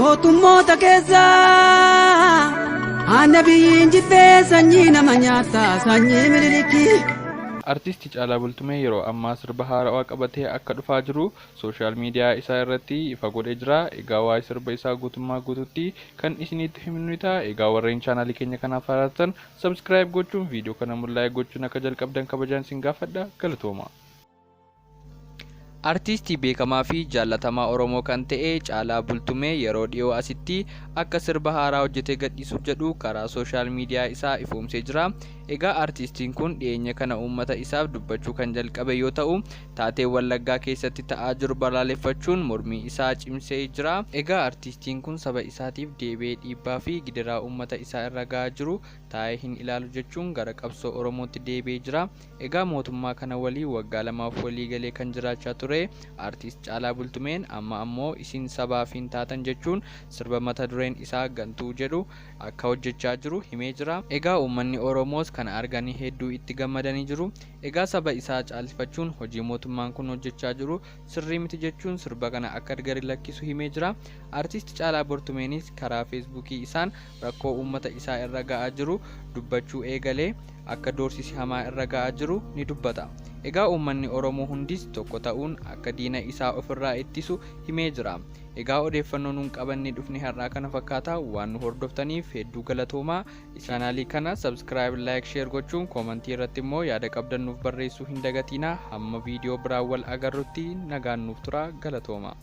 Mootummoota keessaa aanna biyyiin jibbee sanyii nama nyaata sanyii Minilikii. Artisti Caalaa Bultumee yeroo ammaa sirba haarawaa qabatee akka dhufaa jiru social media isaa irratti ifa godhee jira. Egaa waa'ee sirba isaa guutummaa guututti kan isinitti himnu ta'a. Egaa warreen chaanaalii keenya kanaaf haaraa ta'an subscribe gochuun, viidiyoo kana immoo like gochuun akka jalqabdan kabajaan isin gaafadha. Galatooma. Artiistii beekamaa fi jaallatamaa Oromoo kan ta'e Caalaa Bultumee yeroo dhiyoo asitti akka sirba haaraa hojjetee gadhiisuuf jedhu karaa social media isaa ifoomsee jira. Egaa artiistiin kun dhiyeenya kana uummata isaaf dubbachuu kan jalqabe yoo ta'u, taatee Wallaggaa keessatti ta'aa jiru balaaleffachuun mormii isaa cimsee jira. Egaa artiistiin kun saba isaatiif deebi'ee dhiibbaa fi gidiraa uummata isaa irra ga'aa jiru taa'ee hin ilaalu jechuun gara qabsoo Oromootti deebi'ee jira. Egaa mootummaa kana waliin waggaa lamaaf walii galee kan jiraachaa ture Artiist Caalaa Bultumeen amma ammoo isin sabaaf hin taatan jechuun sirba mata dureen isaa Gantuu jedhu akka hojjechaa jiru himee jira. Egaa uummanni Oromoos kana arganii hedduu itti gammadanii jiru. Egaa saba isaa caalsifachuun hojii mootummaan kun hojjechaa jiru sirrii miti jechuun sirba kana akka gadi lakkisu himee jira. Artiist Caalaa Bultumeenis karaa Feesbuukii isaan rakkoo uummata isaa irra ga'aa jiru dubbachuu eegalee akka doorsisi hamaa irra ga'aa jiru ni dubbata. Egaa uummanni Oromoo hundis tokko ta'uun akka diina isaa ofirraa ittisu himee jira. Egaa odeeffannoo nuun qabannee dhufne har'aa kana fakkaata. Waan nu hordoftaniif hedduu galatoomaa. Chaanaalii kana subscribe, like, share gochuun koomantii irratti immoo yaada qabdan nuuf barreessuu hin dagatinaa. Hamma viidiyoo biraan wal agarrutti nagaan nuuf tura. Galatooma.